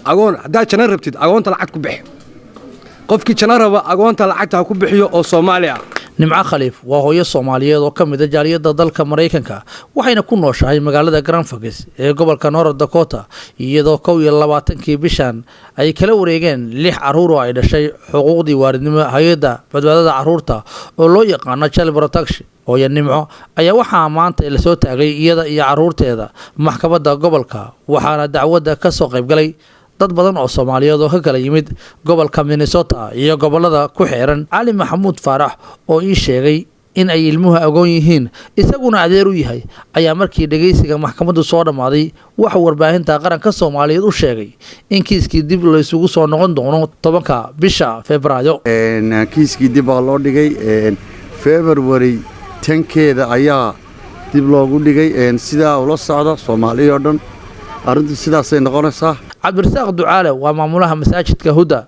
Agoon haddaad janno rabtid, agoonta lacag ku bixi. Qofkii janno raba, agoonta lacagta ha ku bixiyo oo Soomaali ah. Nimco Khaliif waa hooyo Soomaaliyeed oo ka mid ah jaaliyadda dalka Maraykanka, waxayna ku nooshahay magaalada Grand Forks ee gobolka North Dakota, iyadoo 21-kii bishan ay kala wareegeen lix caruur oo ay dhashay xuquuqdii waalidnimo hay-adda badbaadada caruurta oo loo yaqaano Child Protection. Hooyo Nimco ayaa waxaa maanta lasoo taagay iyada iyo caruurteeda maxkamadda gobolka, waxaana dacwadda ka soo qaybgalay dad badan oo Soomaaliyeed oo ka kala yimid gobolka Minnesota iyo gobolada ku xeeran. Cali Maxamuud Faarax oo ii sheegay in ay ilmuhu agoon yihiin, isaguna adeer u yahay, ayaa markii dhegeysiga maxkamaddu soo dhammaaday waxuu warbaahinta qaranka Soomaaliyeed u sheegay in kiiskii dib laysugu soo noqon doono 10-ka bisha Febraayo. Kiiskii dib baa loo dhigay, February 10-keeda ayaa dib loogu dhigay. Sidaa ula socda Soomaaliya oo dhan, arrintu sidaasay noqonaysaa. Cabdirasaaq Ducaale waa maamulaha masaajidka Huda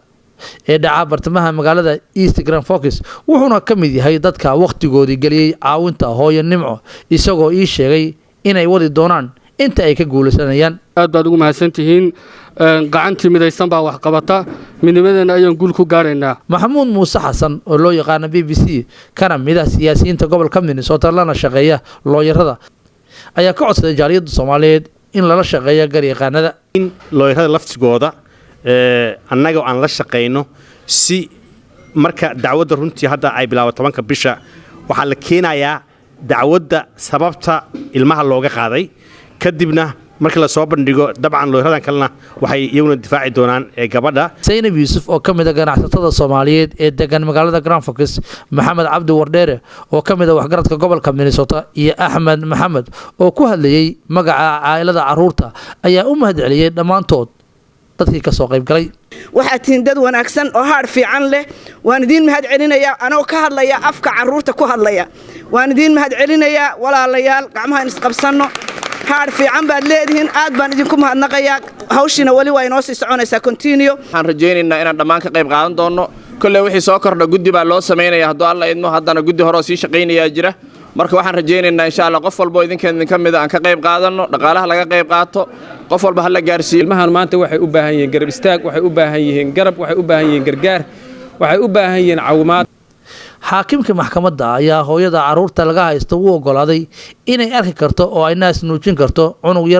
ee dhaca bartamaha magaalada East Grand Forks, wuxuuna ka mid yahay dadka wakhtigoodii geliyey caawinta hooyo Nimco, isagoo ii sheegay inay wadi doonaan inta ay ka guulaysanayaan. Aad baad ugu mahadsantihiin. Gacantii midaysan baa wax qabata. Midnimadeena ayaan guul ku gaaraynaa. Maxamuud Muuse Xasan oo loo yaqaano BBC, kana mid ah siyaasiyiinta gobolka Minnesota lana shaqeeya looyarada, ayaa ka codsaday jaaliyadda Soomaaliyeed in lala shaqeeyo garyaqaanada. In looyarada laftigooda annaga aan la shaqayno si marka dacwadda runtii hadda ay bilaabo 10-ka bisha, waxaa la keenayaa dacwadda sababta ilmaha looga qaaday. Kadibna marka lasoo bandhigo, dabcan looyaradan kalena waxay iyaguna difaaci doonaan ee gabadha. Saynab Yuusuf oo ka mid ah ganacsatada Soomaaliyeed ee degan magaalada Grand Forks, Maxamed Cabdi Wardheere oo ka mid ah waxgaradka gobolka Minnesota iyo Axmed Maxamed oo ku hadlayey magaca caa'ilada caruurta ayaa u mahadceliyey dhammaantood dadkii ka soo qayb galay. Waxaad tihiin dad wanaagsan oo haar fiican leh. Waan idiin mahad celinayaa anoo ka hadlaya afka caruurta ku hadlaya. Waan idiin mahad celinayaa, walaalayaal. Gacmahaan isqabsanno. Haar fiican baad leedihiin. Aad baan idinku mahadnaqayaa. Hawshiina weli waa inoo sii soconaysaa, continue. Waxaan rajaynaynaa inaan dhammaan ka qayb qaadan doonno. Kolley wixii soo kordha guddi baa loo samaynaya hadduu Alla idmo. Haddana guddi hore oo sii shaqaynayaa jira. Marka waxaan rajaynaynaa, insha Allah, qof walbo idinkan idinka mida aan ka qayb qaadanno, dhaqaalaha laga qayb qaato, qof walba ha la gaarsiiyo. Ilmahan maanta waxay u baahan yihiin garab istaag, waxay u baahan yihiin garab, waxay u baahan yihiin gargaar, waxay u baahan yihiin caawimaad. Xaakimka maxkamadda ayaa hooyada caruurta laga haysto u ogolaaday inay arki karto oo ay naas nuujin karto cunug yar.